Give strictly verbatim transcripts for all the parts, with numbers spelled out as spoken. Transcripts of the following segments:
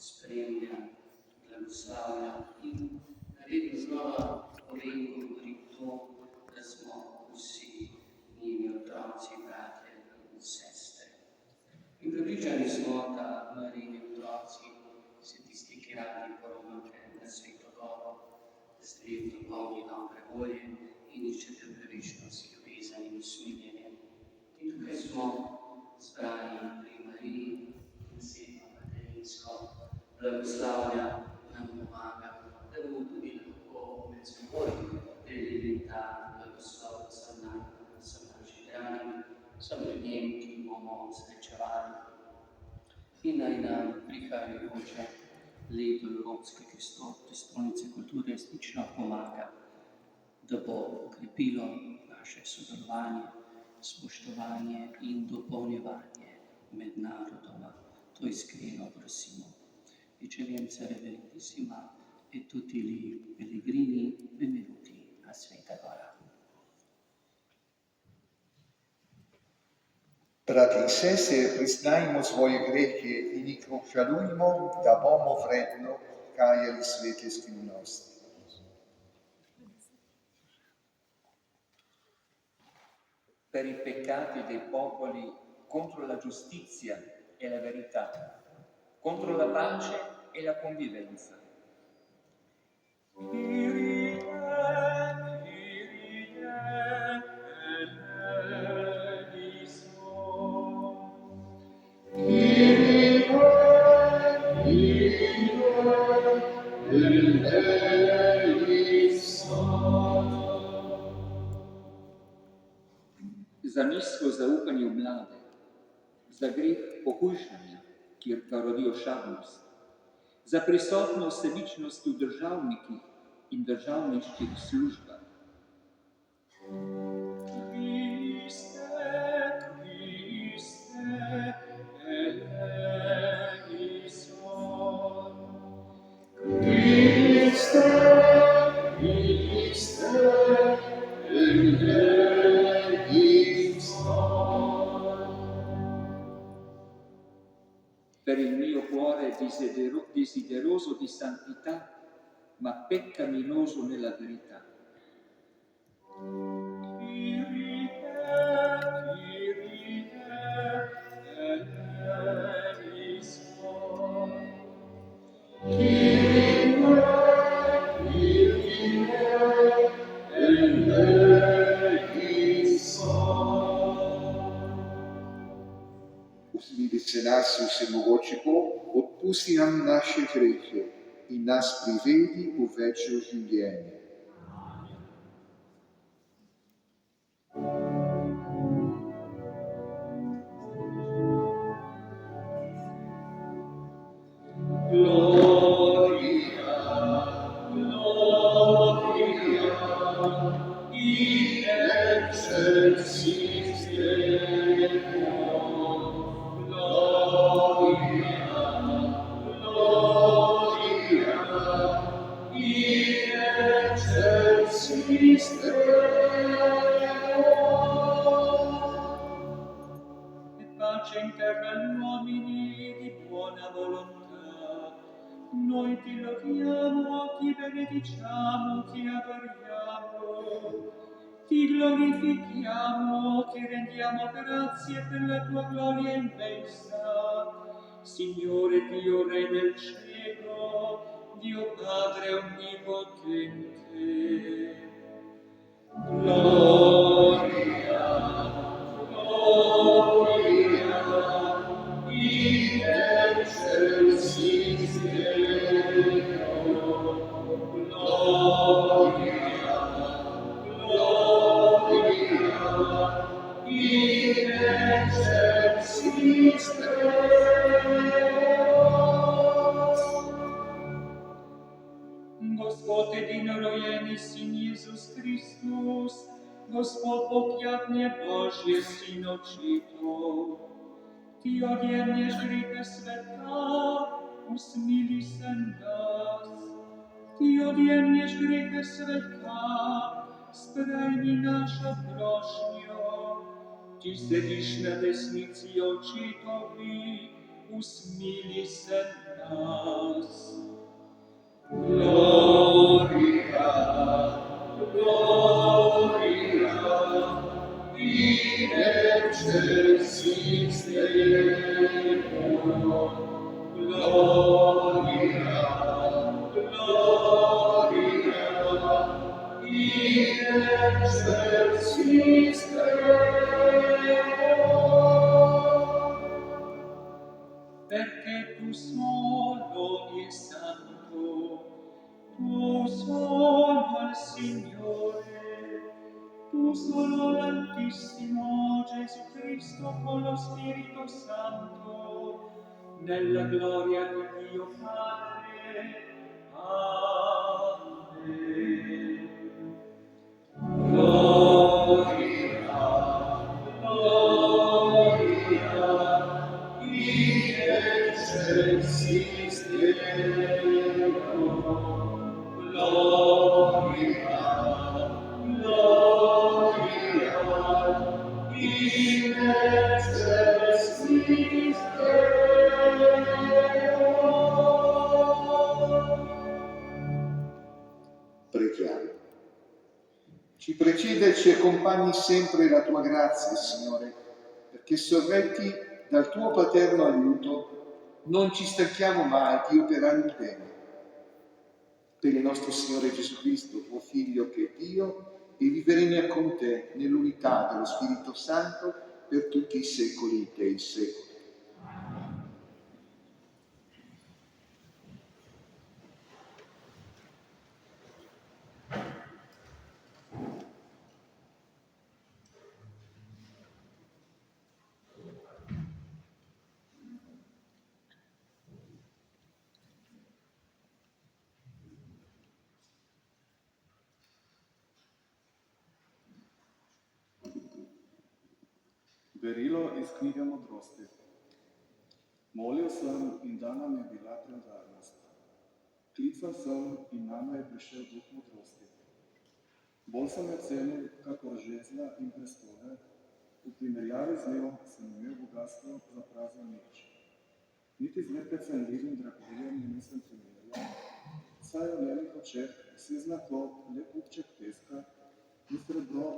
Spremlja, blagoslavlja in vedno znova pove in govori to, da smo vsi njeni otroci, bratje in sestre. In prepričani smo, da Marijini otroci so tisti, ki radi poromate na Sveto goro, da ste jih dopolnili dobre volje in iščete pravičnost, ljubezen in usmiljenje. In tukaj smo zbrani pri Mariji in Sveto materinsko blagoslavlja, nam pomaga, da bomo tudi lahko med seboj delili ta blagoslov vsem nam, vsem našim dragim, vsem ljudem, ki jih bomo srečevali. In naj nam prihajajoče leto Evropske presto-, prestolnice kulture resnično pomaga, da bo okrepilo naše sodelovanje, spoštovanje in dopolnjevanje med narodoma. To iskreno prosimo. Ecce vincere velentissima e tutti i pellegrini benvenuti a Sveta Gora. Brati in sestre, priznajmo svoje grehe in jih obžalujmo, da bomo vredno kajali svete skrivnosti. Per i peccati dei popoli contro la giustizia e la verità, contro la pace e la convivenza. Za nizko zaupanje v mlade, za greh pohujšanja, kjer pa rodi ošabnost, za prisotnost sebičnosti v državnikih in državniških službah. Christe, Christe, eleison. Christe, Christe, eleison. Per il mio cuore desidero-, desideroso di santità, ma peccaminoso nella verità. Kyrie, Kyrie, eleison. Kyrie, Kyrie, eleison. Usmili se nas, vsemogoči Bog, odpusti nam naše grehe in nas privedi v večno življenje. Gloria, Gloria in excelsis Deo. Gloria, Gloria E pace in terra agli uomini di buona volontà. Noi ti lodiamo, ti benediciamo, ti adoriamo, ti glorifichiamo, ti rendiamo grazie per la tua gloria immensa. Signore Dio, Re del cielo, Dio Padre onnipotente. Gloria, gloria, in excelsis Deo. Gloria, gloria, in excelsis Deo. Gospod edino rojenis in Jezus Kristus, Gospod Bog jadnje Božje sinočito. Ti odjemnješ grihe sveta, usmili se nas. Ti odjemnješ grihe sveta, sprajni našo prošnjo. Ti sediš na desnici očitovi, usmili se nas. Gloria, gloria, in excelsis Deo. Gloria, gloria, in excelsis Deo. Perché tu solo il Santo, tu solo il Signore, tu solo l'Altissimo Gesù Cristo con lo Spirito Santo, nella gloria di Dio Padre. Amen. Gloria, gloria, in excelsis Deo. Gloria, gloria, in excelsis Deo. Preghiamo. Ci precede e ci accompagni sempre la tua grazia, Signore, perché sorretti dal tuo paterno aiuto non ci stanchiamo mai di operare il bene. Per il nostro Signore Gesù Cristo, tuo Figlio che è Dio e vive e regna con te nell'unità dello Spirito Santo per tutti i secoli dei secoli. Berilo iz knjige Modrosti. Molil sem in dana mi je bila preudarnost. Klical sem in name je prišel duh modrosti. Bolj sem jo cenil kakor žezla in prestole, v primerjavi z njo sem imel bogastvo za prazen nič. Niti z neprecenljivim draguljem je nisem primerjal, saj je v njenih očeh vse zlato le kupček peska in srebro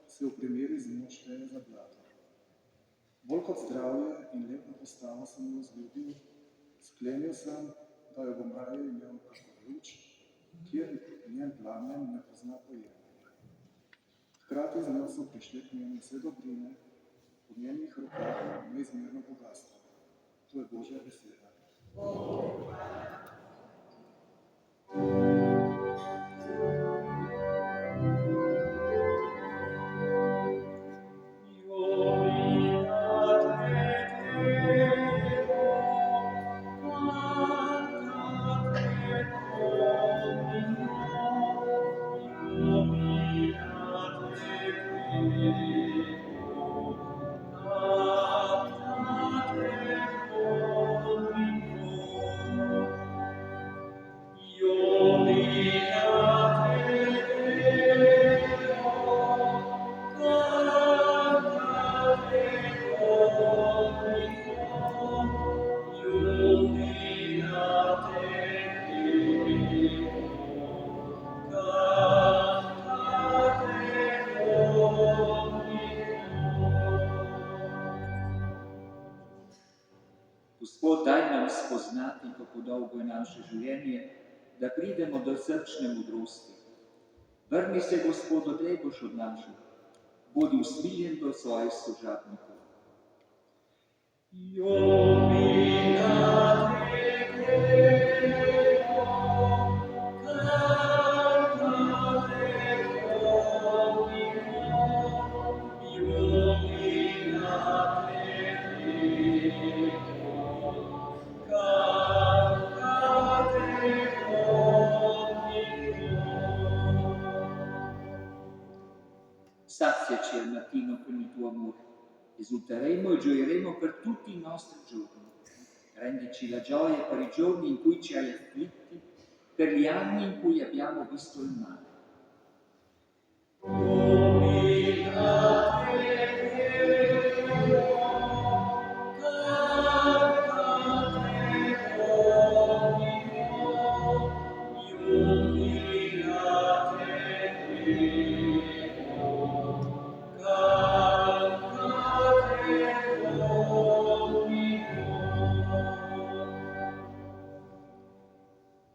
se v primerjavi z njo šteje za blato. Bolj kot zdravje in lepo postavo sem jo vzljubil, sklenil sem, da jo bom raje imel kakor luč, kjer njen plamen ne pozna pojemanja. Hkrati z njo so prišle k meni vse dobrine, v njenih rokah neizmerno bogastvo. To je Božja beseda. spoznati kako dolgo je naše življenje, da pridemo do srčne modrosti. Vrni se, Gospod, odlegoš od naših, bodi usmiljen do svojih služabnikov. Saziaci al mattino con il tuo amore. Esulteremo e gioiremo per tutti i nostri giorni. Rendici la gioia per i giorni in cui ci hai afflitti, per gli anni in cui abbiamo visto il male.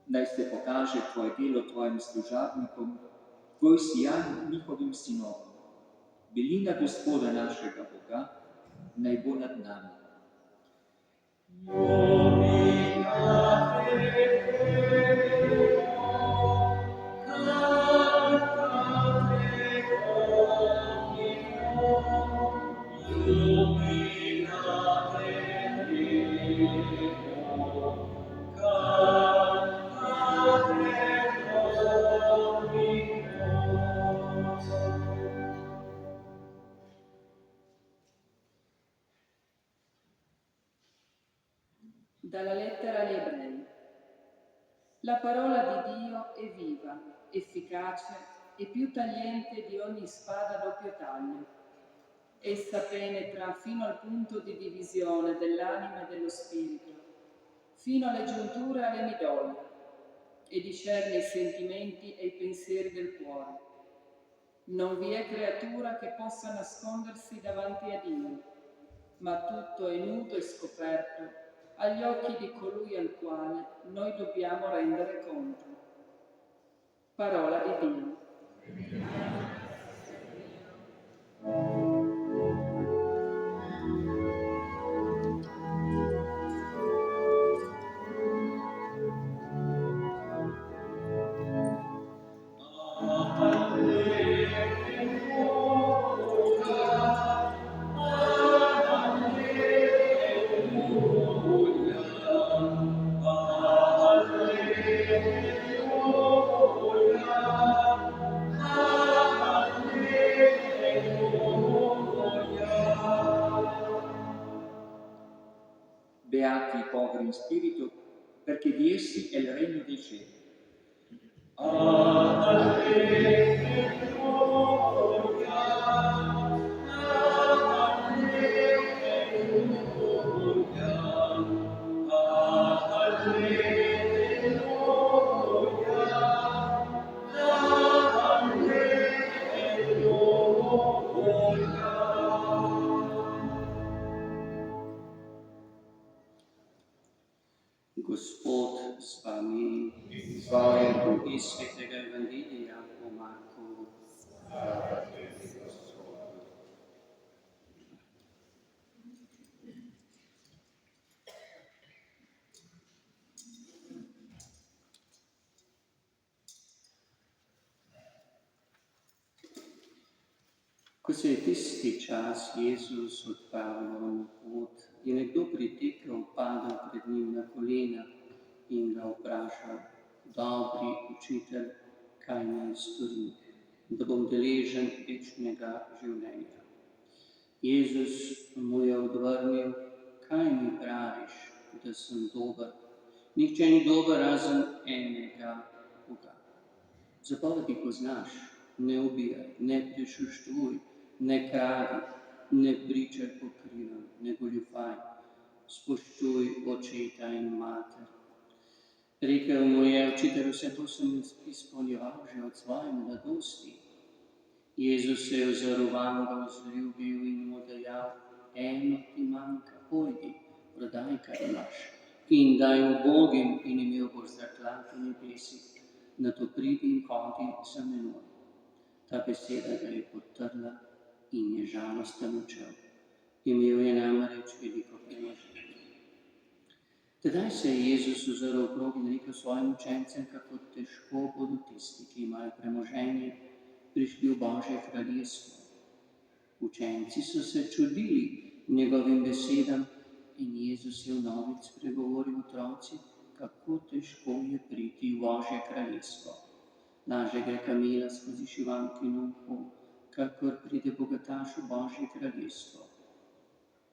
Naj se pokaže tvoje delo tvojim služabnikom, tvoj sijaj njihovim sinovom. Milina Gospoda našega Boga naj bo nad nami. Dalla lettera agli ebrei. La parola di Dio è viva, efficace e più tagliente di ogni spada a doppio taglio. Essa penetra fino al punto di divisione dell'anima e dello spirito, fino alle giunture e alle midolli, e discerne i sentimenti e i pensieri del cuore. Non vi è creatura che possa nascondersi davanti a Dio, ma tutto è nudo e scoperto agli occhi di colui al quale noi dobbiamo rendere conto. Parola di Dio. Beati i poveri in spirito, perché di essi è il regno dei cieli. Gospod z vami. In z vami tudi. Iz svetega evangelija po Marku. Ko se je tisti čas Jezus odpravljal na pot, je nekdo pritekel, padel pred njim na kolena in ga vprašal: Dobri učitelj, kaj naj storim, da bom deležen večnega življenja? Jezus mu je odvrnil: Kaj mi praviš, da sem dober? Nihče ni dober razen enega Boga. Zapovedi poznaš: ne ubijaj, ne prisluškuj, ne kradi, ne pričaj po krivem, ne goljufaj, spoštuj očeta in mater. Rekel mu je: Učitelj, vse to sem izpolnjeval že od svoje mladosti. Jezus se je ozrl vanj, ga vzljubil in mu dejal: Eno ti manjka, pojdi, prodaj, kar imaš, Indaj ubogim in i meu borzakla ki ni pesi, na to pridi in konti sa menoj. Ta beseda ka je potrla in je žalosten učel. I meu je namreč veliko premoženje. Tedaj se je Jezus uzrl okrog in rekel svojim učencem, kako težko bodo tisti, ki imajo premoženje, prišli v Božje kraljestvo. Učenci so se čudili njegovim besedam in Jezus je vnovič spregovoril: Otroci, kako težko je priti v Božje kraljestvo. Lažje gre kamela skozi šivankino uho, kakor pride bogataš v Božje kraljestvo.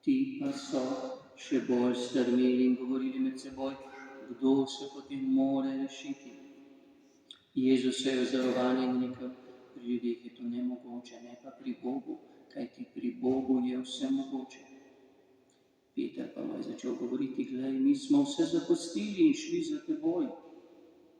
Ti pa so še bolj strmeli in govorili med seboj, kdo se potem more rešiti. Jezus se je ozrl vanje in rekel: Pri ljudeh je to nemogoče, ne pa pri Bogu, kajti pri Bogu je vse mogoče. Peter pa mu je začel govoriti: Glej, mi smo vse zapustili in šli za teboj.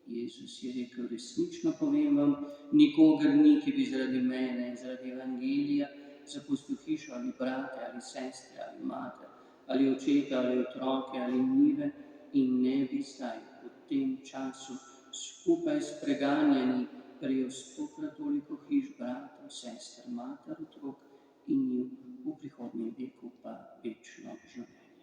Jezus je rekel: Resnično povem vam, nikogar ni, ki bi zaradi mene in zaradi evangelija zapustil hišo ali brate ali sestre ali mater ali očeta ali otroke ali njive in ne bi zdaj v tem času skupaj s preganjani prejel stokrat toliko hiš, bratov, sester, mater, otrok in njiv, v prihodnjem veku pa večno življenje.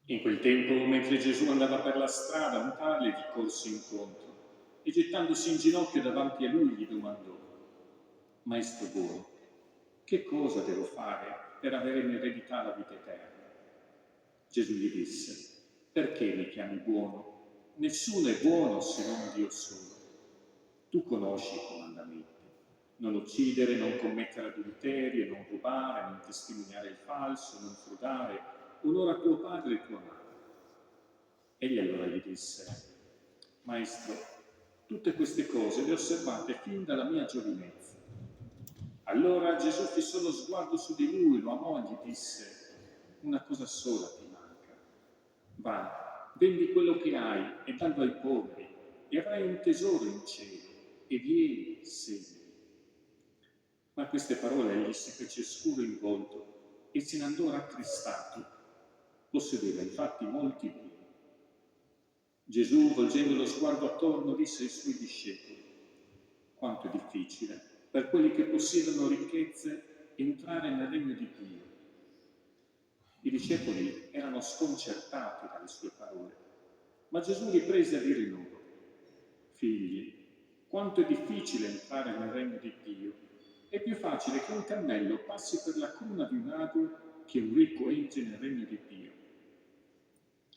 In quel tempo, mentre Gesù andava per la strada, un tale gli corse incontro e, gettandosi in ginocchio davanti a lui, gli domandò: Maestro buono, che cosa devo fare per avere in eredità la vita eterna? Gesù gli disse: Perché mi chiami buono? Nessuno è buono se non Dio solo. Tu conosci i comandamenti: non uccidere, non commettere adulterio, non rubare, non testimoniare il falso, non frodare, onora tuo padre e tua madre. Egli allora gli disse: Maestro, tutte queste cose le ho osservate fin dalla mia giovinezza. Allora Gesù fissò lo sguardo su di lui, lo amò e gli disse: Una cosa sola ti manca. Va, vendi quello che hai e dallo ai poveri, e avrai un tesoro in cielo, e vieni, seguimi. Ma a queste parole egli si fece scuro in volto e se ne andò rattristato. Possedeva infatti molti beni. Gesù, volgendo lo sguardo attorno, disse ai suoi discepoli: Quanto è difficile per quelli che possiedono ricchezze entrare nel regno di Dio. I discepoli erano sconcertati dalle sue parole, ma Gesù riprese a dire loro: Figli, quanto è difficile entrare nel regno di Dio! È più facile che un cammello passi per la cruna di un ago che un ricco entri nel regno di Dio.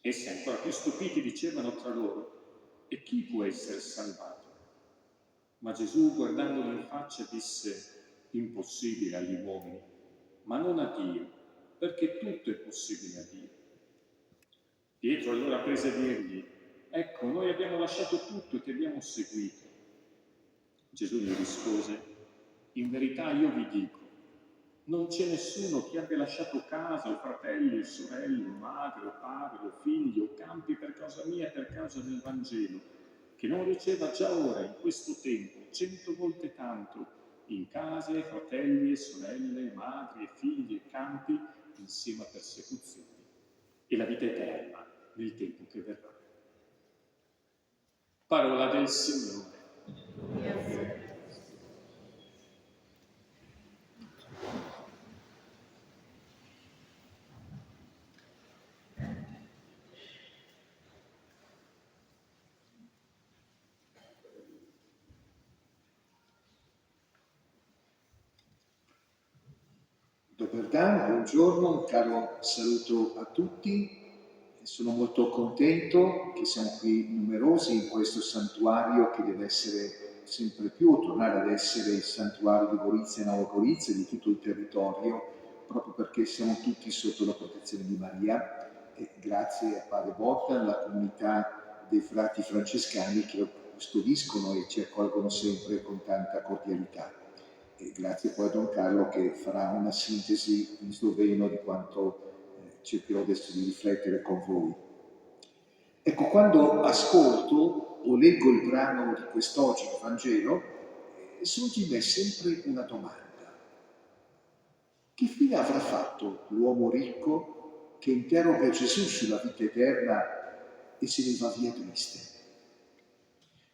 Essi, ancora più stupiti, dicevano tra loro: E chi può essere salvato? Ma Gesù, guardandoli in faccia, disse: Impossibile agli uomini, ma non a Dio, perché tutto è possibile a Dio. Pietro allora prese a dirgli: Ecco, noi abbiamo lasciato tutto e ti abbiamo seguito. Gesù gli rispose: In verità io vi dico, non c'è nessuno che abbia lasciato casa o fratelli o sorelle o madre o padre o figli o campi per causa mia e per causa del Vangelo, che non riceva già ora, in questo tempo, cento volte tanto, in case, fratelli e sorelle, madri e figli e campi, insieme a persecuzioni, e la vita eterna nel tempo che verrà. Parola del Signore. Dobar dan, buongiorno, un caro saluto a tutti. Sono molto contento che siamo qui numerosi in questo santuario che deve essere sempre più, o tornare ad essere il santuario di Gorizia e Nova Gorizia, di tutto il territorio, proprio perché siamo tutti sotto la protezione di Maria. E grazie a padre Botta, alla comunità dei frati francescani che custodiscono e ci accolgono sempre con tanta cordialità. E grazie poi a don Carlo che farà una sintesi in sloveno di quanto eh, cercherò adesso di riflettere con voi. Ecco, quando ascolto o leggo il brano di quest'oggi del Vangelo, eh, sorge in me sempre una domanda. Che fine avrà fatto l'uomo ricco che interroga Gesù sulla vita eterna e se ne va via triste.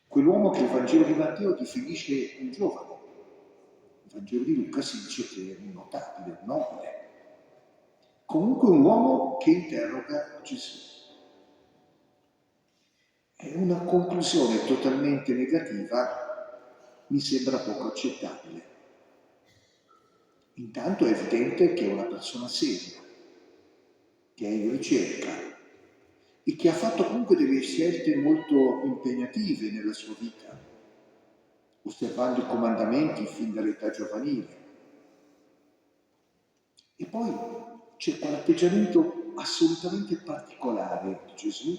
Quell'uomo che il Vangelo di Matteo definisce un giovane, il Vangelo di Luca si dice che è un notabile, un nobile, comunque un uomo che interroga Gesù. È una conclusione totalmente negativa, mi sembra poco accettabile. Intanto è evidente che è una persona seria, che è in ricerca e che ha fatto comunque delle scelte molto impegnative nella sua vita, osservando i comandamenti fin dall'età giovanile. E poi c'è quell'atteggiamento assolutamente particolare di Gesù,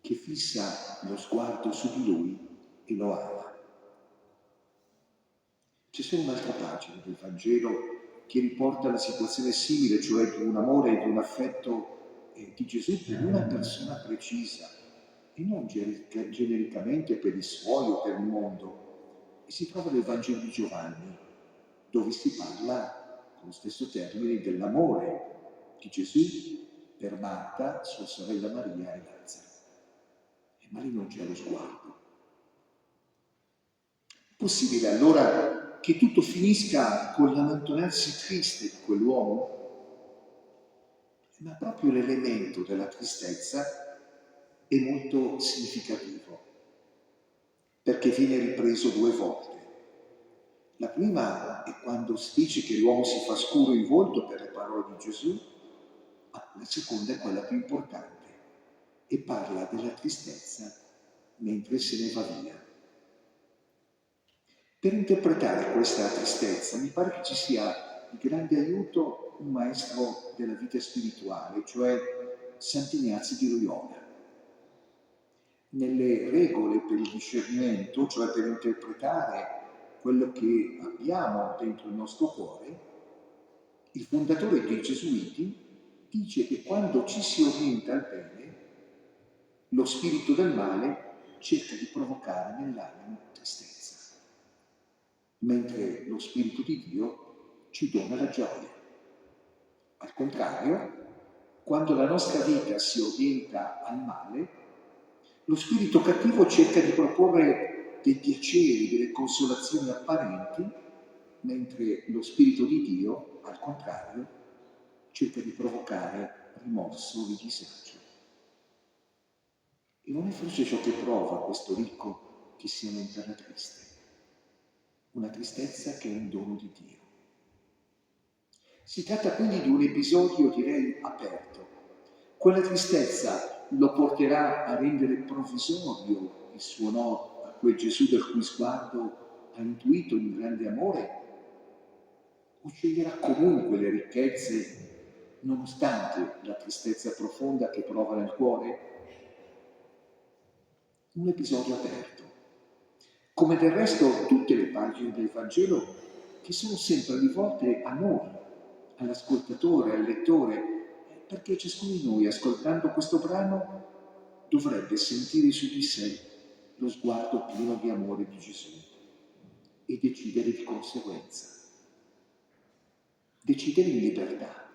che fissa lo sguardo su di lui e lo ama. C'è solo un'altra pagina del Vangelo che riporta una situazione simile, cioè di un amore e di un affetto, eh, di Gesù per una persona precisa, e non ger-, genericamente per i suoi o per il mondo. E si trova nel Vangelo di Giovanni, dove si parla con lo stesso termine dell'amore di Gesù per Marta, sua sorella Maria e Lazzaro. E Maria non c'è lo sguardo. Possibile allora che tutto finisca con l'allontanarsi triste di quell'uomo? Ma proprio l'elemento della tristezza è molto significativo, perché viene ripreso due volte. La prima è quando si dice che l'uomo si fa scuro in volto per le parole di Gesù, ma la seconda è quella più importante e parla della tristezza mentre se ne va via. Per interpretare questa tristezza mi pare che ci sia di grande aiuto un maestro della vita spirituale, cioè Sant'Ignazio di Loyola. Nelle regole per il discernimento, cioè per interpretare quello che abbiamo dentro il nostro cuore, il fondatore dei Gesuiti dice che quando ci si orienta al bene, lo spirito del male cerca di provocare nell'animo tristezza, mentre lo spirito di Dio ci dona la gioia. Al contrario, quando la nostra vita si orienta al male, lo spirito cattivo cerca di proporre dei piaceri, delle consolazioni apparenti, mentre lo spirito di Dio, al contrario, cerca di provocare rimorso e disagio. E non è forse ciò che prova questo ricco che si lamenta la triste? Una tristezza che è un dono di Dio. Si tratta quindi di un episodio, direi, aperto. Quella tristezza lo porterà a rendere provvisorio il suo no a quel Gesù dal cui sguardo ha intuito un grande amore? O sceglierà comunque le ricchezze nonostante la tristezza profonda che prova nel cuore? Un episodio aperto, come del resto tutte le pagine del Vangelo che sono sempre rivolte a noi, all'ascoltatore, al lettore, perché ciascuno di noi, ascoltando questo brano, dovrebbe sentire su di sé lo sguardo pieno di amore di Gesù e decidere di conseguenza. Decidere in libertà.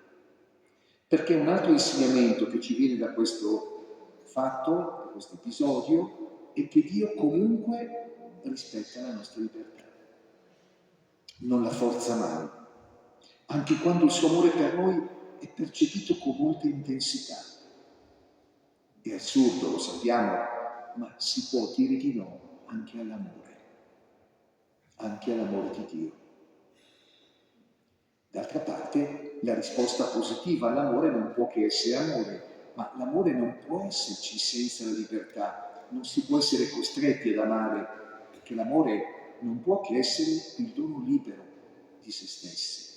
Perché un altro insegnamento che ci viene da questo fatto, da questo episodio, è che Dio comunque rispetta la nostra libertà. Non la forza mai, anche quando il suo amore per noi è percepito con molta intensità. È assurdo, lo sappiamo, ma si può dire di no anche all'amore, anche all'amore di Dio. D'altra parte, la risposta positiva all'amore non può che essere amore, ma l'amore non può esserci senza la libertà, non si può essere costretti ad amare, perché l'amore non può che essere il dono libero di se stessi.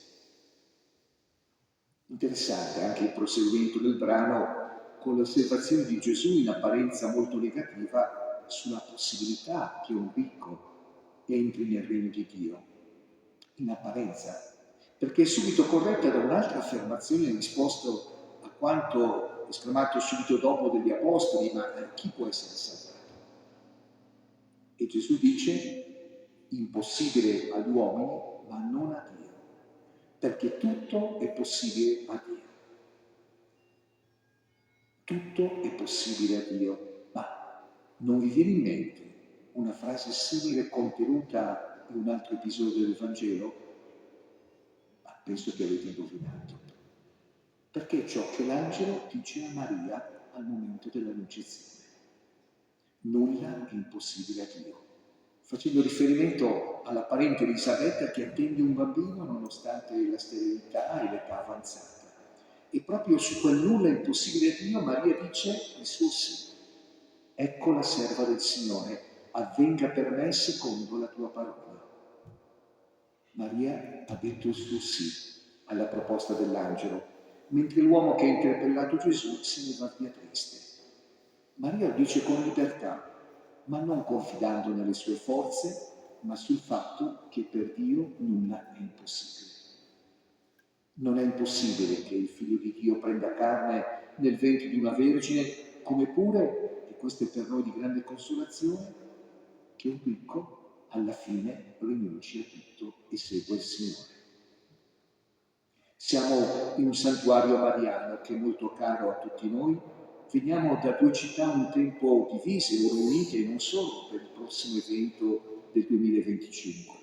Interessante anche il proseguimento del brano con l'osservazione di Gesù in apparenza molto negativa sulla possibilità che un ricco entri nel regno di Dio, in apparenza, perché è subito corretta da un'altra affermazione in risposta a quanto esclamato subito dopo degli apostoli: ma eh, chi può essere salvato? E Gesù dice: impossibile agli uomini, ma non a Dio, perché tutto è possibile a Dio. Tutto è possibile a Dio, ma non vi viene in mente una frase simile contenuta in un altro episodio del Vangelo? Ma penso che avete indovinato. Perché è ciò che l'angelo dice a Maria al momento dell'annunciazione. Nulla è impossibile a Dio, facendo riferimento alla parente Elisabetta che attende un bambino nonostante la sterilità e l'età avanzata. E proprio su quel nulla è impossibile a Dio, Maria dice il suo sì. Ecco la serva del Signore, avvenga per me secondo la tua parola. Maria ha detto il suo sì alla proposta dell'angelo, mentre l'uomo che ha interpellato Gesù se ne va via triste. Maria lo dice con libertà, ma non confidando nelle sue forze, ma sul fatto che per Dio nulla è impossibile. Non è impossibile che il Figlio di Dio prenda carne nel ventre di una vergine, come pure, e questo è per noi di grande consolazione, che un ricco alla fine rinunci a tutto e segua il Signore. Siamo in un santuario mariano che è molto caro a tutti noi. Veniamo da due città un tempo divise o riunite, non solo per il prossimo evento del duemilaventicinque.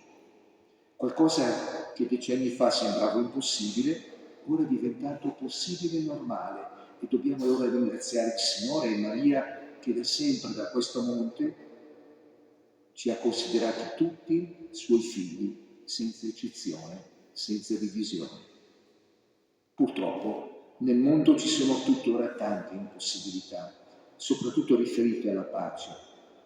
Qualcosa che decenni fa sembrava impossibile, ora è diventato possibile e normale, e dobbiamo allora ringraziare il Signore e Maria che da sempre da questo monte ci ha considerati tutti suoi figli, senza eccezione, senza divisione. Purtroppo nel mondo ci sono tuttora tante impossibilità, soprattutto riferite alla pace,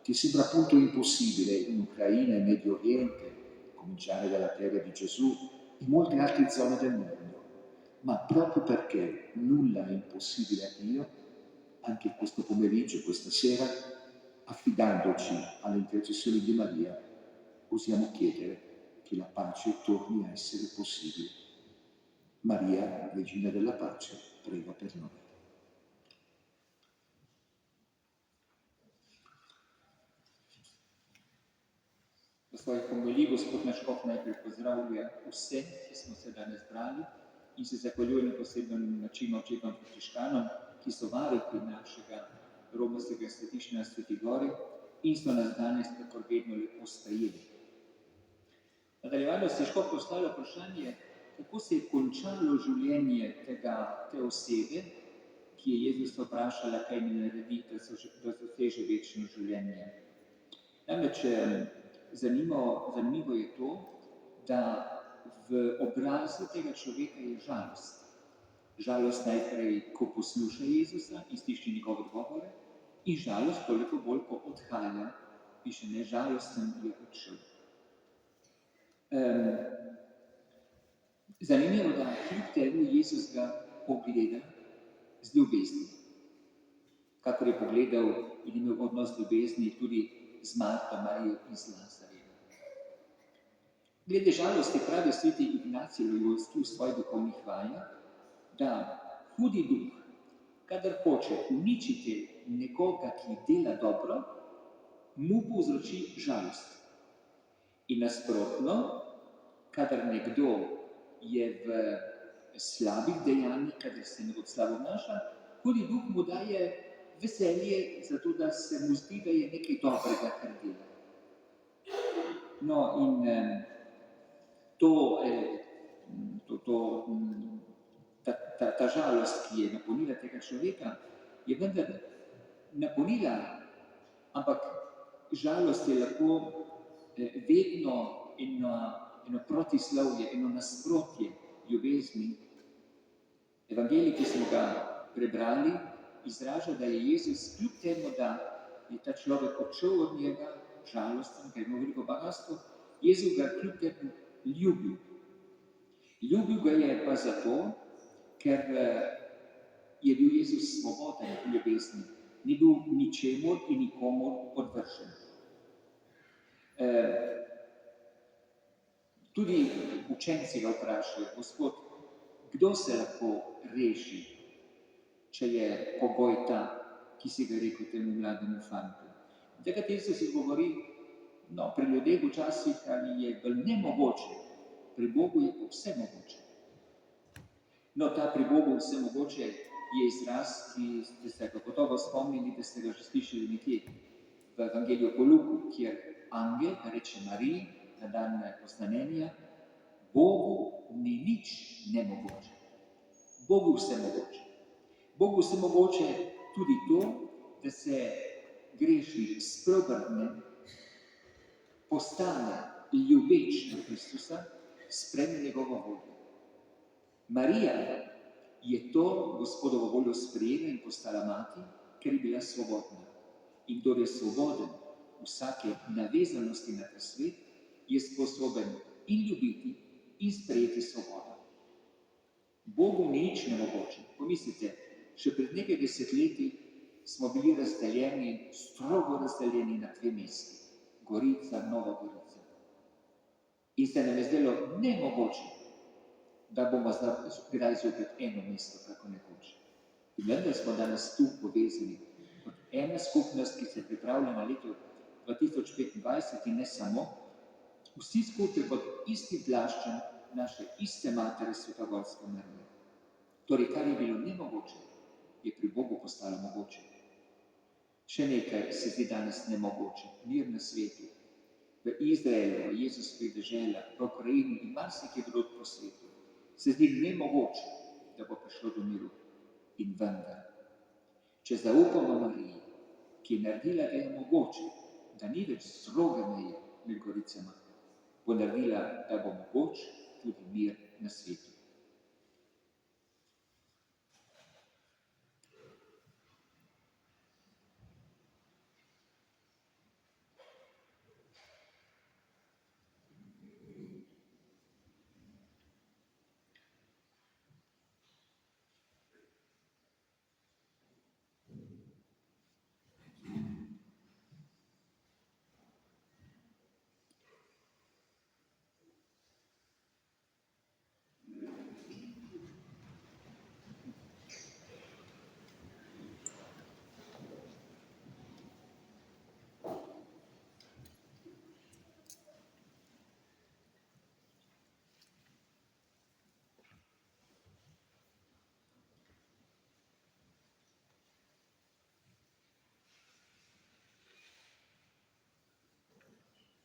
che sembra appunto impossibile in Ucraina e Medio Oriente, a cominciare dalla terra di Gesù, in molte altre zone del mondo. Ma proprio perché nulla è impossibile a Dio, anche questo pomeriggio, questa sera, affidandoci alle intercessioni di Maria, osiamo chiedere che la pace torni a essere possibile. Maria, Regina della Pace, prega per noi. V svoji homiliji Gospod naš škof najprej pozdravlja vse, ki smo se danes zbrali, in se zahvaljuje na poseben način očetom frančiškanom, ki so varuhi našega romskega svetišča na Sveti gori in so nas danes, kakor vedno, lepo sprejeli. V nadaljevanju se je škof postavilo vprašanje, kako se je končalo življenje tega, te osebe, ki je Jezusa vprašala, kaj naj naredi, da so že-, da so vse že večno življenje. Namreč, em, zanimivo, zanimivo je to, da v obrazu tega človeka je žalost. Žalost najprej, ko posluša Jezusa in sliši njegove odgovore, in žalost toliko bolj, ko odhaja, piše, ne, žalosten je odšel. Em, zanimivo, da kljub temu Jezus ga pogleda z ljubeznijo, kakor je pogledal in imel odnos ljubezni tudi z Marto, Marijo in z Lazarjem. Glede žalosti pravi sveti Ignacij Loyolski v svojih duhovnih vajah, da hudi duh, kadar hoče uničiti nekoga, ki dela dobro, mu povzroči žalost. In nasprotno, kadar nekdo je v slabih dejanjih, kadar se nekdo slabo obnaša, hudi duh mu daje veselje, zato da se mu zdi, da je nekaj dobrega, kar dela. No, in, em, to, eh, to, to, mm, ta, ta, ta žalost, ki je napolnila tega človeka, je vendar napolnila, ampak žalost je lahko, eh, vedno eno, eno protislovje, eno nasprotje ljubezni. Evangelij, ki smo ga prebrali, izraža, da je Jezus, kljub temu, da je ta človek odšel od njega, žalosten, ker je imel veliko bogastvo, Jezus ga kljub temu ljubil. Ljubil ga je pa zato, ker, eh, je bil Jezus svoboden v ljubezni, ni bil ničemur in nikomur podvržen. Eh, tudi učenci ga vprašajo: "Gospod, kdo se lahko reši, če je pogoj ta, ki si ga rekel temu mlademu fantu?" In takrat Jezus odgovori: "No, pri ljudeh včasih ali je bolj nemogoče, pri Bogu je pa vse mogoče." No, ta pri Bogu vse mogoče je izraz, ki ste se ga gotovo spomnili, da ste ga že slišali nekje v Evangeliju po Luku, kjer angel reče Mariji na dan oznanjenja: "Bogu ni nič nemogoče." Bogu vse mogoče. Bogu vse mogoče tudi to, da se grešnik spreobrne, postane ljubeč do Kristusa, sprejme njegovo voljo. Marija je to Gospodovo voljo sprejela in postala mati, ker je bila svobodna. In kdor je svoboden vsake navezanosti na ta svet, je sposoben in ljubiti in sprejeti svobodo. Bogu ni nič nemogoče. Pomislite, še pred nekaj desetletji smo bili razdeljeni, strogo razdeljeni na dve mesti, Gorica, Nova Gorica. In se nam je zdelo nemogoče, da bomo zna-, kdaj zopet eno mesto, tako nekoč. In vendar smo danes tu povezani kot ena skupnost, ki se pripravlja na leto dva tisoč petindvajset in ne samo, vsi skupaj pod istim plaščem naše iste matere, Svetogorske Marije. Torej, kar je bilo nemogoče, je pri Bogu postalo mogoče. Še nekaj se zdi danes nemogoče, mir na svetu. V Izraelu, v Jezusovih deželah, v Ukrajini in marsikje drugod po svetu se zdi nemogoče, da bo prišlo do miru. In vendar, če zaupamo Mariji, ki je naredila, da je mogoče, da ni več stroge meje med Goricama, bo naredila, da bo mogoč tudi mir na svetu.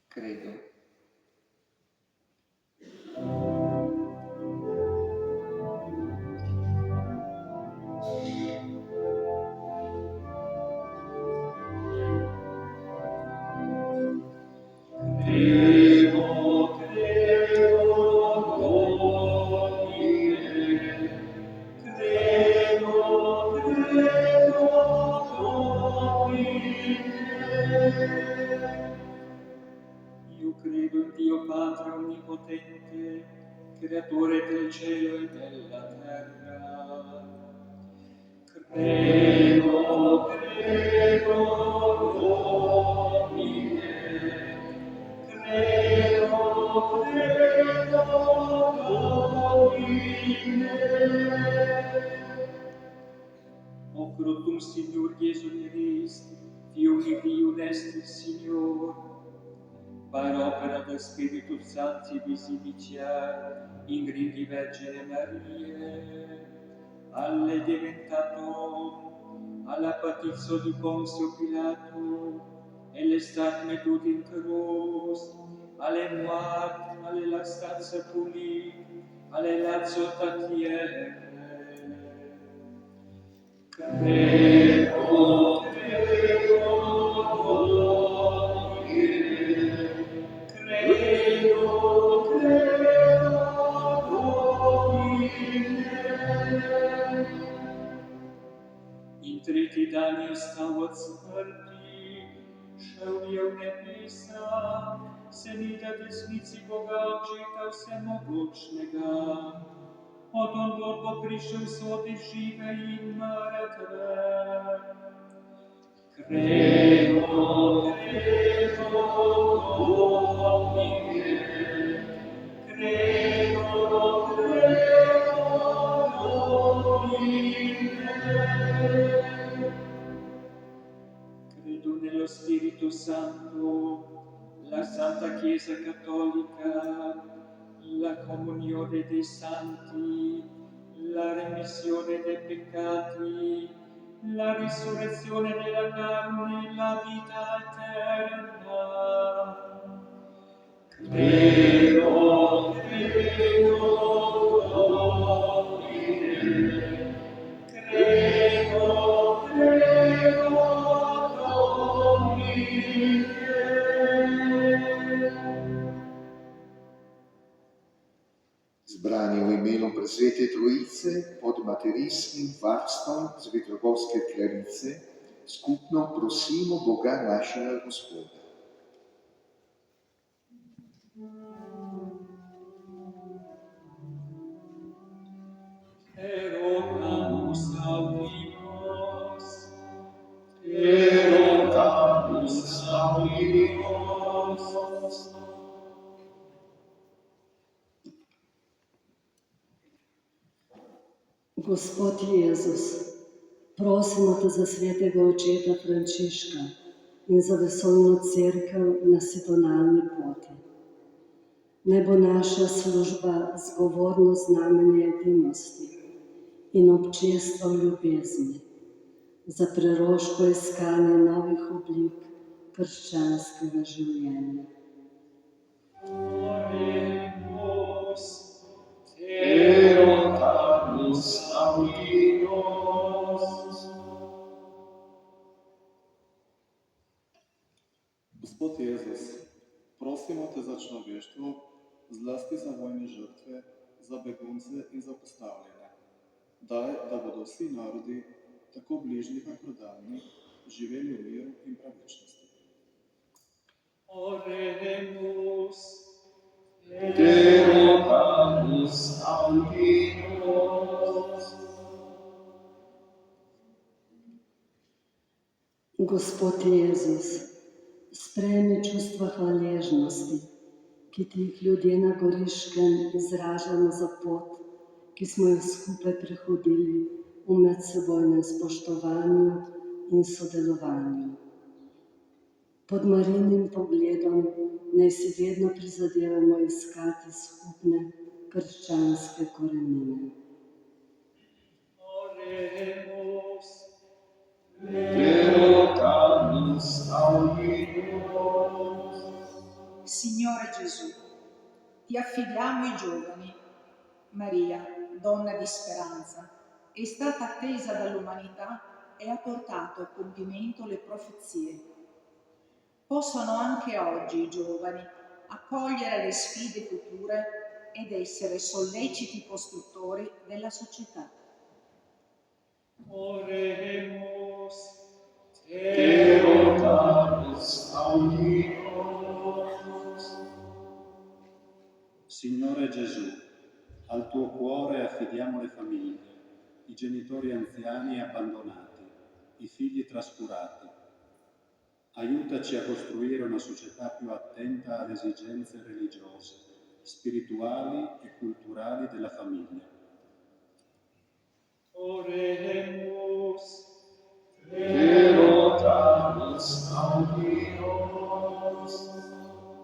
Credo. Io credo in Dio Padre onnipotente, creatore del cielo e della terra. Credo, credo, Domine, credo, credo, Domine. O crotum Signor Iesu Christ, Fium Dei, est il Signor, par opera del Spiritus Sancti visimicia in grindi Vergine Marie, al è dementat om, al a patit sot di Ponzio Pilato, el è stat metut in cruz, al è muart, al è lastat sepulì, al è lat sot a tiere. Credo, credo, Domine, credo, credo, Domine. In treti dani stauat smrti, šel je v nebesa, sedi na desnici Boga očeta vsemogočnega. Od onod bo prišel sodit žive in mrtve. Credo, credo, Domine, credo, credo, Domine. Credo nello Spirito Santo, la Santa Chiesa Cattolica, la comunione dei santi, la remissione dei peccati, la risurrezione della carne, la vita eterna. Credo, credo, Domine, credo, credo, Domine. Zbrani v imenu Presvete Trojice pod materijskim varstvom Zvetrogorske Klarice skupno prosimo Boga našega Gospoda. Te rogamus, audimus. Te rogamus, audimus. Gospod Jezus, prosimo te za svetega očeta Frančiška in za vesolno cerkev na sidonalni poti. Naj bo naša služba zgovorno znamenje edinosti in občestva v ljubezni za preroško iskanje novih oblik krščanskega življenja. Oremus, te rogamus, audimus. Gospod Jezus, prosimo te za človeštvo, zlasti za vojne žrtve, za begunce in za postavljene. Daj, da bodo vsi narodi, tako bližnji kakor daljni, živeli v miru in pravičnosti. Oremus, te rogamus, audimus. Gospod Jezus, sprejmi čustva hvaležnosti, ki ti jih ljudje na Goriškem izražamo za pot, ki smo jo skupaj prehodili v medsebojnem spoštovanju in sodelovanju. Pod Marinim pogledom naj si vedno prizadevamo iskati skupne krščanske korenine. Oremus, te rogamus, audimus. Signore Gesù, ti affidiamo i giovani. Maria, donna di speranza, è stata attesa dall'umanità e ha portato a compimento le profezie. Possano anche oggi i giovani accogliere le sfide future ed essere solleciti costruttori della società. Oremus, te rogamus, audimus. Signore Gesù, al tuo cuore affidiamo le famiglie, i genitori anziani e abbandonati, i figli trascurati. Aiutaci a costruire una società più attenta alle esigenze religiose, spirituali e culturali della famiglia. Oremus, te rogamus, audimus.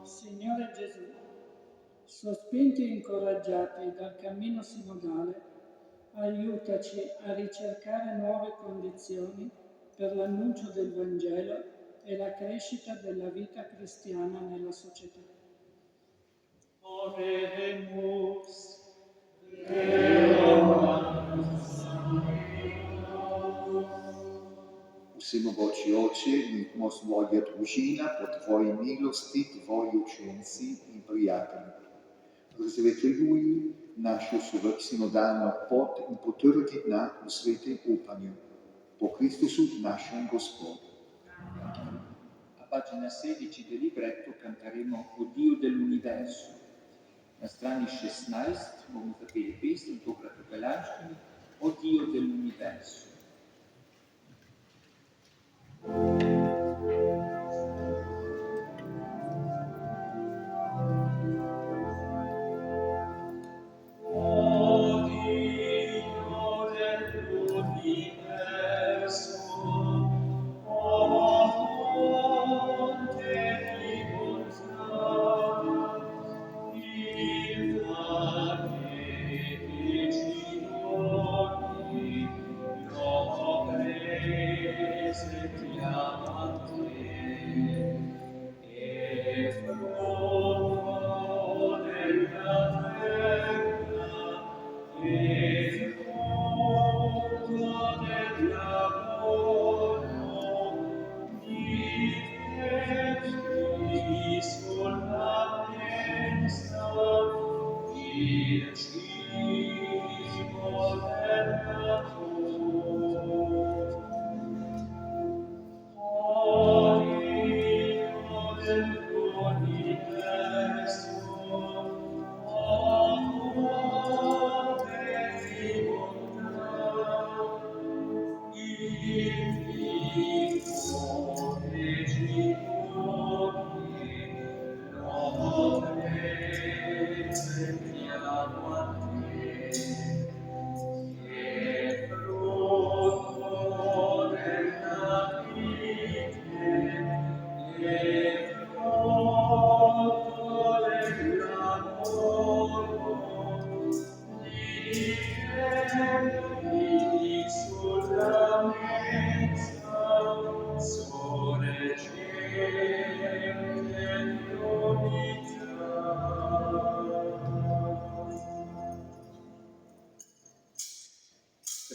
Signore Gesù, sospinti e incoraggiati dal cammino sinodale, aiutaci a ricercare nuove condizioni per l'annuncio del Vangelo e la crescita della vita cristiana nella società. Oremus, te rogamus, audimus. Prosimo, božji oče, nech môžu svoja družina po tvoji milosti, tvoji učenci in prijatelji. Razveseljuj našo sovrh sinodalno pot in potrdi na v svetem upanju. Po Kristusu našem Gospodu. A pagina sedici del libretto canteremo O Dio dell'universo. Na strani šestnaest bomo zapeli pesem, tokrat v italijanščini, O Dio dell'universo.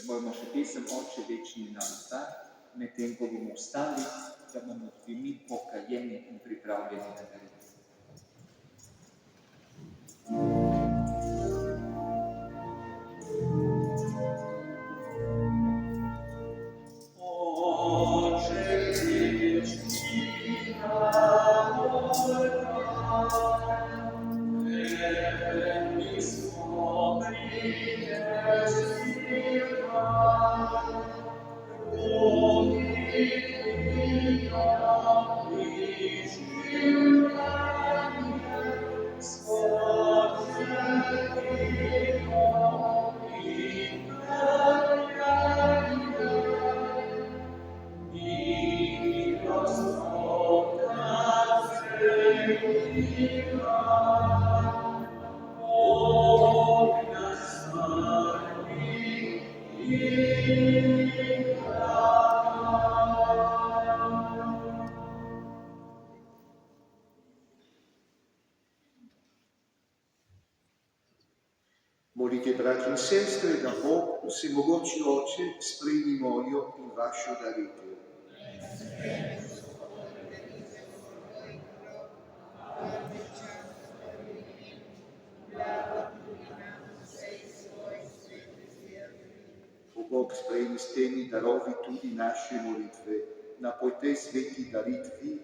Te molimo še pesem Oče večni na vsa, medtem ko bomo ostali, da bomo tudi mi pokajeni in pripravljeni na darilo. Molite, braći in sestre, da bo vsemogoči Oče sprejmi mojo in vašo daritev. O Bog, sprejmi s temi darovi tudi naše molitve, da po tej sveti daritvi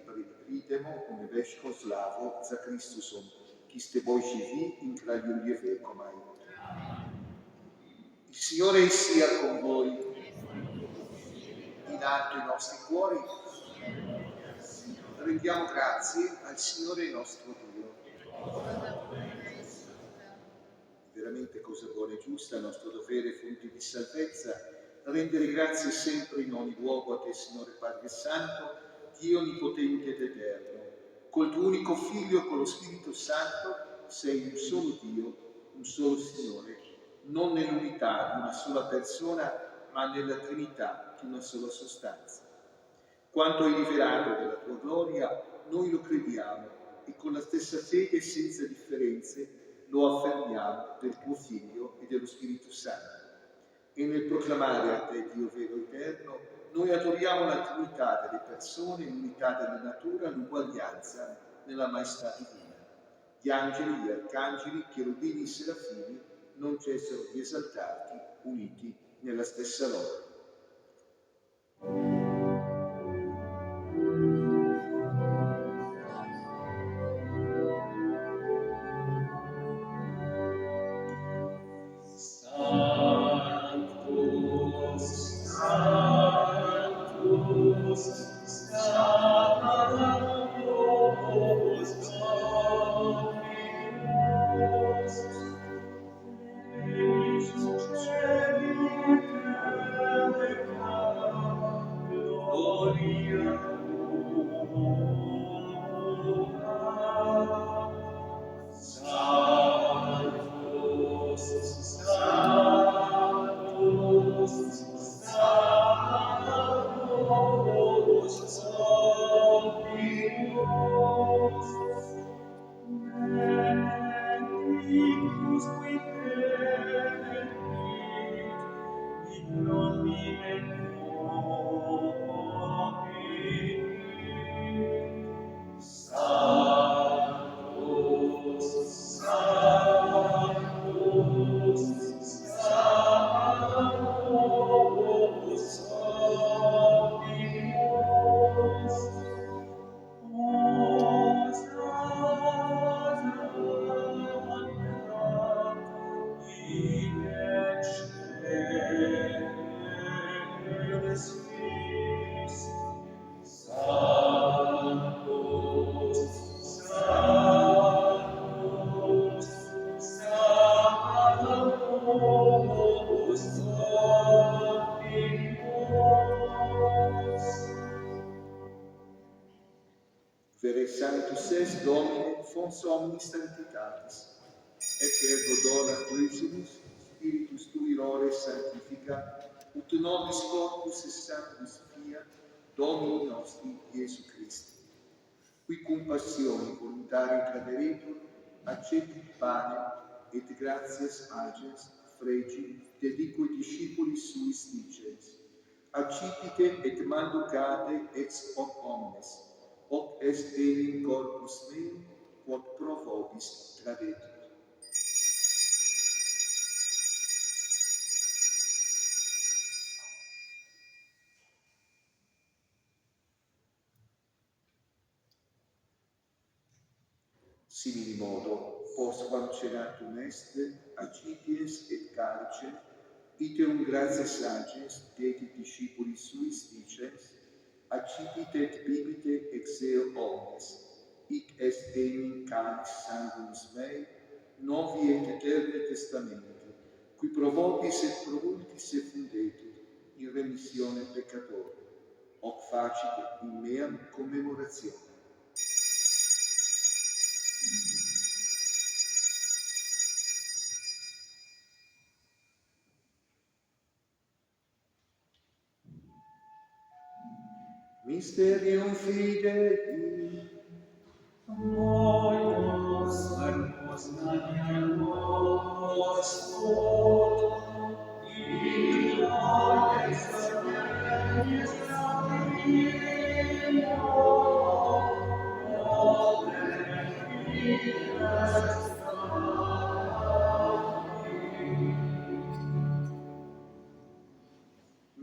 pridemo v nebeško slavo za Kristusom, ki s teboj živi in kraljuje vekomaj. Il Signore sia con voi. In alto i nostri cuori, rendiamo grazie al Signore nostro Dio. Veramente cosa buona e giusta, nostro dovere, fonte di salvezza, rendere grazie sempre in ogni luogo a te, Signore Padre Santo, Dio onnipotente ed eterno. Col tuo unico Figlio, con lo Spirito Santo, sei un solo Dio, un solo Signore, non nell'unità di una sola persona, ma nella Trinità di una sola sostanza. Quanto hai rivelato della tua gloria, noi lo crediamo e con la stessa fede e senza differenze lo affermiamo del tuo Figlio e dello Spirito Santo. E nel proclamare a te, Dio vero e eterno, noi adoriamo la Trinità delle persone, l'unità della natura, l'uguaglianza nella maestà divina. Gli angeli, gli arcangeli, cherubini, serafini non cessano di esaltarti, uniti nella stessa lode. Sanctus es Domine, fons omnis sanctitatis. Et ergo dona Ecclesiae Spiritus tui, ora et sanctifica, ut nobis corpus et sanguis fiat, Domini nostri Iesu Christi. Qui cum passione voluntaria traderetur, acceptit panem et gratias agens, fregi, dedique discipulis suis dicens: Accipite et manducate ex hoc omnes, hoc est enim corpus meum, quod pro vobis tradetur. Simili modo, postquam cenatum est, accipiens et calice, iterum gratias agens, dedit discipulis suis dicens: Accipite et bibite ex eo omnes, hic est enim calice sanguinis mei, novi et aeterni testamenti, qui pro vobis et pro multis effundetur in remissione peccatorum. Hoc facite in meam commemorationem. Mysterium fidei.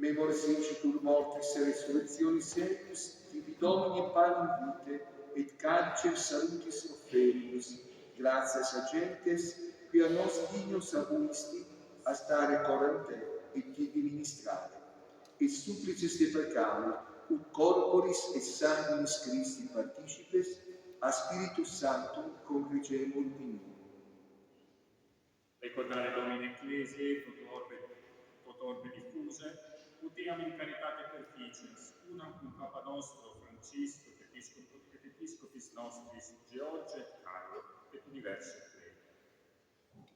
Memoris incitur mortis et resurrectionis eius, tibi Domine panem vitae et calicem salutis offerimus, gratias agentes, quia nos dignos habuisti, a stare cor an te et tibi ministrare. Et supplices te facamur, ut corporis et sanguinis Christi participes, a Spiritu Sanctum congregemur in uno. Recordare, Domine, Ecclesiae, tot orbe, tot orbe diffusae, ut eam in caritate perficiens, unam cum Papa nostro Francisco et Episcopo-, et Episcopis nostris George et Carlo et universo pleno.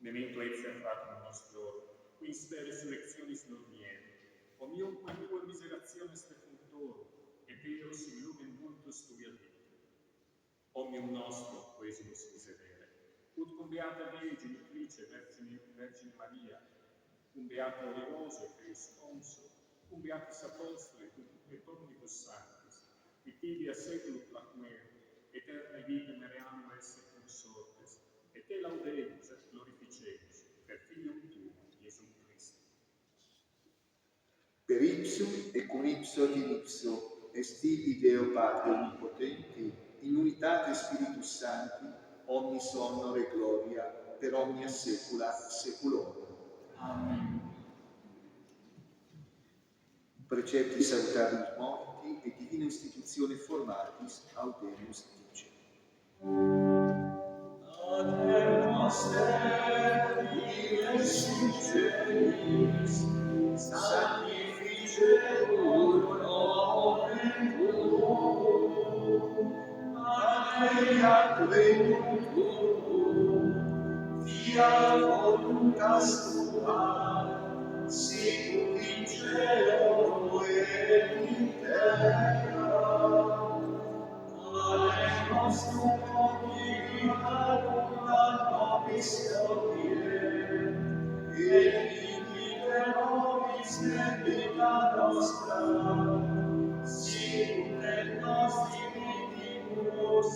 Memento etiam fratres nostrorum, qui in spe resurrectionis dormierunt, omniumque tuae miserationes defunctorum, et eos in lumen vultus tui admittit. Omnium nostrum quesumus miserere, ut cum beata Dei genitrice Virgine, Virgine Maria, cum beato Orenoso et eius consul, cum beatis apostoli et omnibus sanctis, qui tibi a saeculum placuerunt, aeternae vitae mereamus esse consortes, et te laudemus et glorificemus per Filium tuum, Iesum Christum. Per ipsum et cum ipso et in ipso est tibi, Deo Patre omnipotente, in unitate Spiritus Sancti, omnis honor et gloria per omnia saecula saeculorum. Amen. Praecepti salutabilis morti et divina institutione formatis audemus dicere. Pater noster, qui es in caelis, sanctificetur nomen tuum, adveniat regnum tuum, fiat voluntas tua, sicut in caelo et in terra. Panem nostrum quotidianum da nobis hodie, et dimitte nobis debita nostra, sicut et nos dimittimus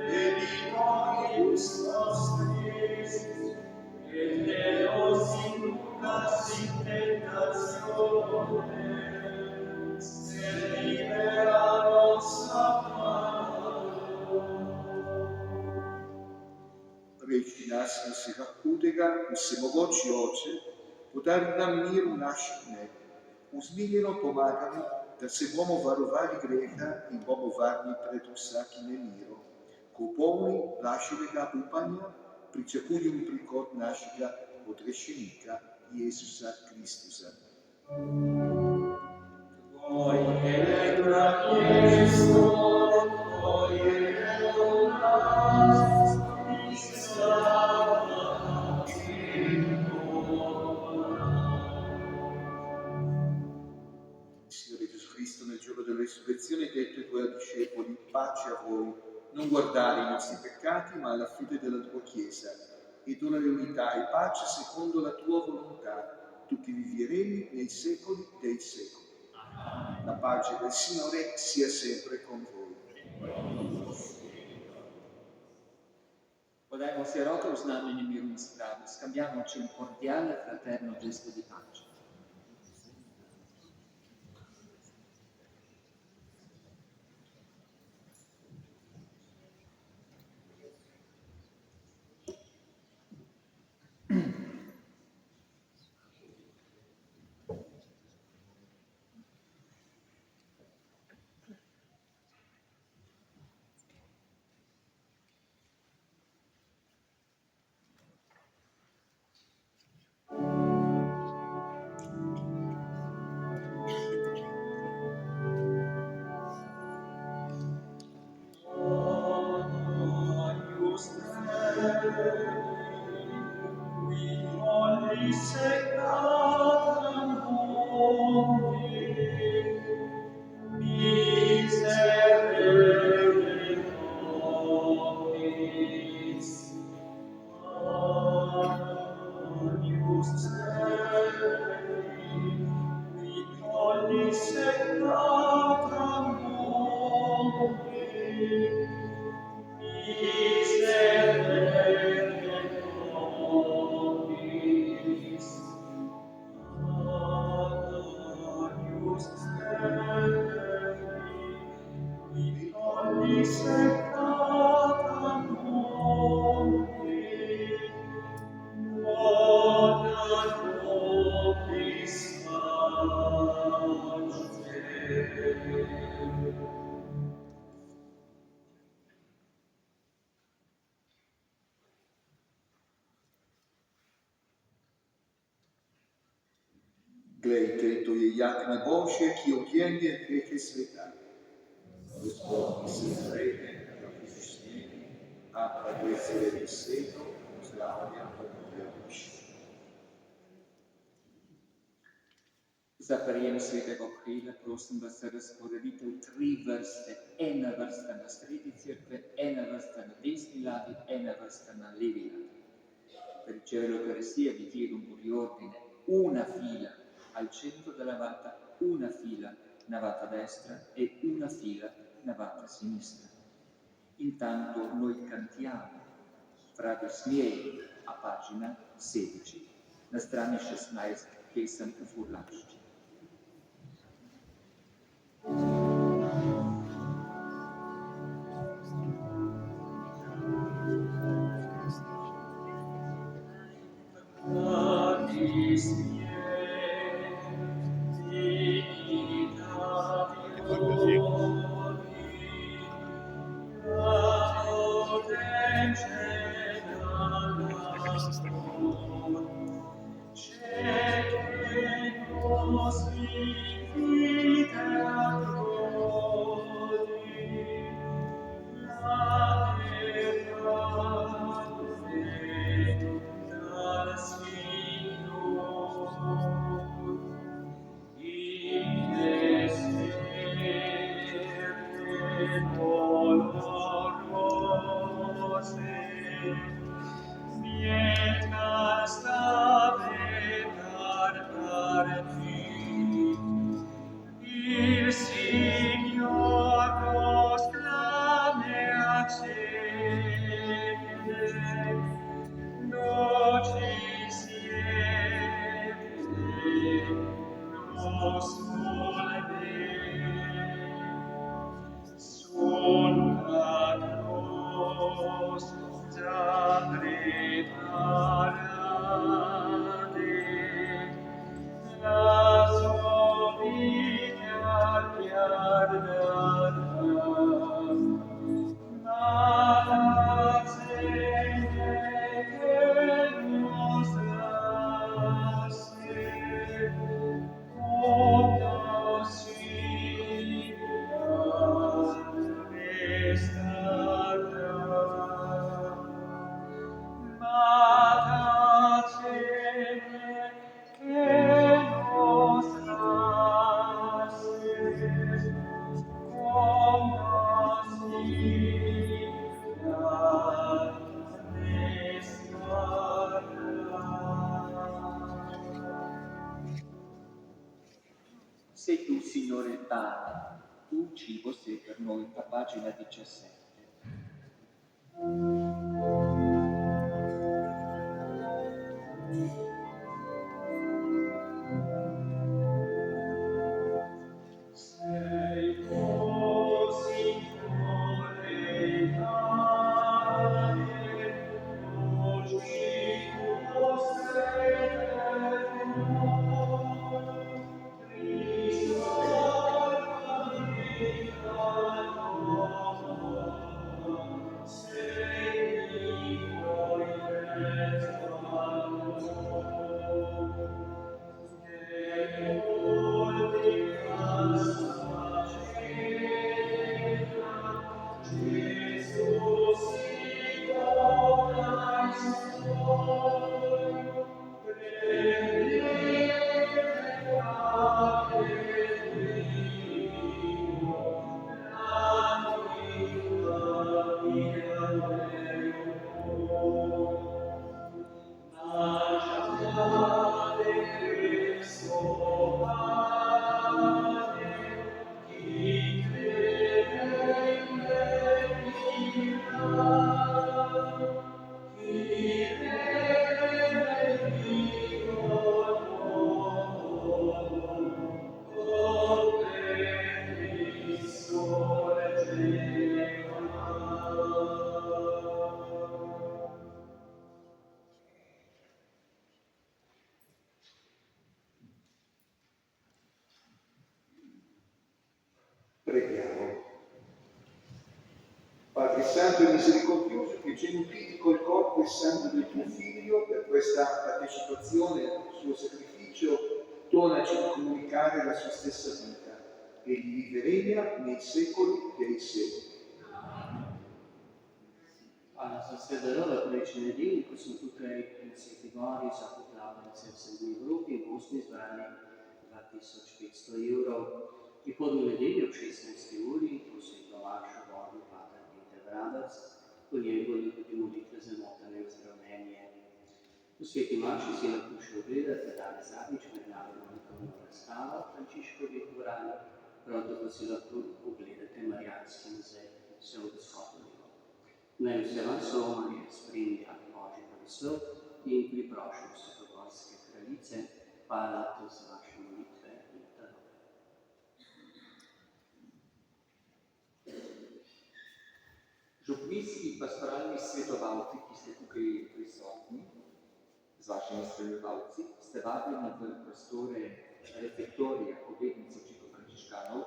debitoribus nostris, et ne nos inducas in tentatione, sed libera nos a malo. Regina, si nos accudegat, quis se mogoci oce, podarnam mirum nascit me. Us milino, pomagamit, da se bomo varuvari Greta in bomo varni predus acime miro, quo boni lacemegat Upania, principium priquod nascigat, quod rescimigat, Iesus ad Christus ad. Tui electra Christum, tui Nel giorno della risurrezione hai detto ai tuoi discepoli: "Pace a voi". Non guardare ai nostri peccati, ma alla fede della tua Chiesa, e donale unità e pace secondo la tua volontà, tu che vivresti nei secoli dei secoli. La pace del Signore sia sempre con voi. Podemos erotos namini mirum strado, scambiamoci un cordiale e fraterno gesto di pace. Glei che to je jakne Božje, ki objemlje grehe sveta. Gospod, ki se zavede, da ti življenje, ampak le zaradi sveto, zdravja, pomočja. Za prijem svetega okrila prosim vas za razporeditev tri vrste, ena vrsta na sredi cerkve, ena vrsta na desni ladji, ena vrsta na levi ladji. Per ricevere l'Eucaristia vi chiedo un po' di ordine: una fila al centro della navata, una fila navata destra e una fila navata sinistra. Intanto noi cantiamo Frades miei, a pagina sedici, na strani šestnaest, Pesem o furlašči. Cibo, se per noi, a pagina diciassette. Preghiamo. Padre santo e misericordioso, che genufleti col corpo e sangue del tuo Figlio per questa partecipazione al suo sacrificio, donaci di comunicare la sua stessa vita e di vivere regna nei secoli dei secoli. Alla sua stessa ora, Precine Dei, così tu crei, pensi che mori, sa putrava essere seguito gruppi, mostri sbrani, gratis hoc spicto euro, e podum Dei, obscessim stimuli, così domacio voglio, Pater, integradas, con i angoli di molitras e mortem nostre omenie. Così che manci sia la cuscia obleda, te dare sabi, ci venare non restava, Francisco di Corano, pronto così la cur-, obleda, te Maria, schiuse, se un biscotto di noi. Noi osservăm Soma e sprinde apologie per so, in cui prošlo se progonske kraljice, pa lato za vaše molitve in darove. Župnijski pastoralni svjetovalci, ki ste tukaj prisotni, z vašimi spremljevalci, ste vabljeni v prostore refektorija obednice Čiko Frančiškanov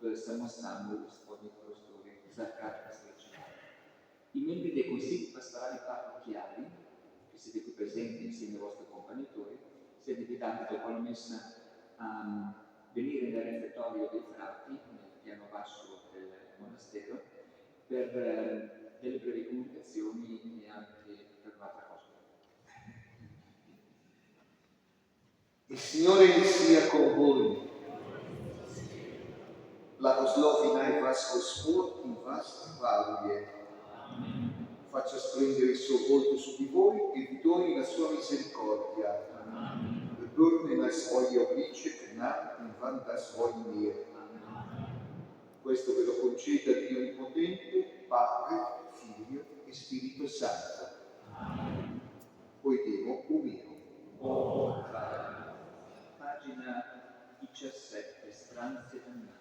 v samostanu v spodnjih prostorih za kratko srečanje. I membri dei consigli pastorali parrocchiali, che siete qui presenti insieme ai vostri accompagnatori, siete invitati dopo la messa a, mm, venire nel refettorio dei frati, nel piano basso del monastero, per, eh, delle brevi comunicazioni e anche per un'altra cosa. Il Signore sia con voi. Blagoslovi naj vas Gospod in vas varuje. Faccia splendere il suo volto su di voi e vi doni la sua misericordia. Obrne naj svoje obličje k nam in vam da svoj mir. Questo ve lo conceda Dio Onnipotente, Padre, Figlio e Spirito Santo. Pojdimo u miru. Pagina diciassette, Stran sedemnaest.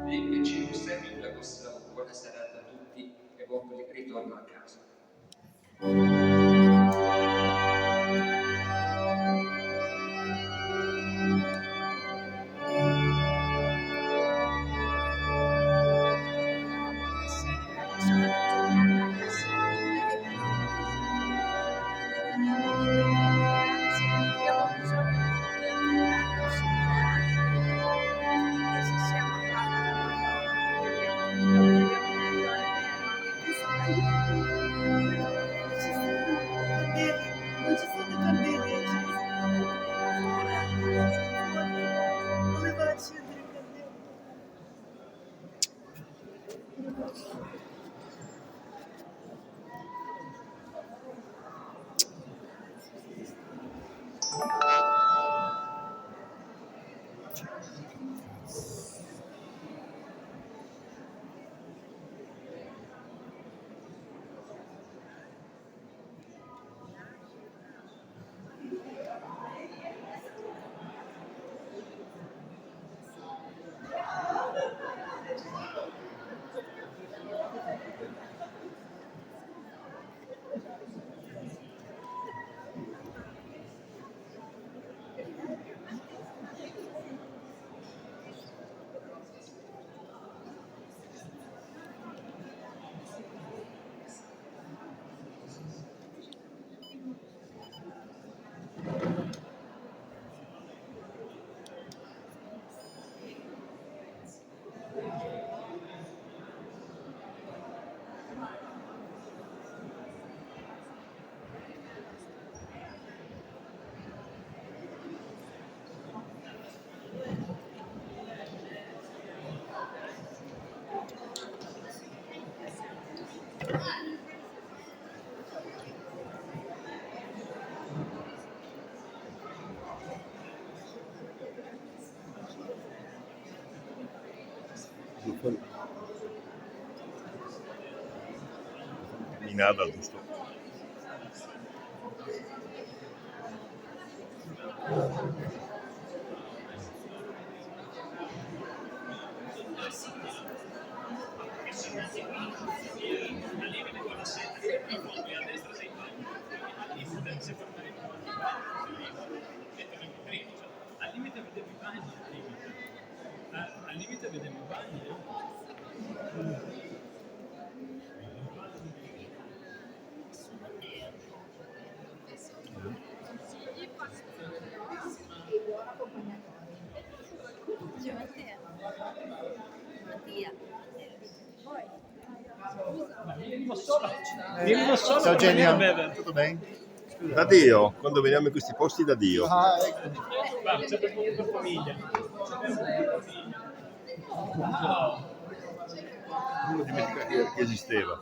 Mentre ci conservi la vostra buona serata a tutti e buon ritorno a casa. Minada, giusto? Al limite vedemo bagni, eh. Ciao Genia, tutto bene? Da Dio, quando veniamo in questi posti da Dio. Ah, ecco. Uno dimentica che, che esisteva.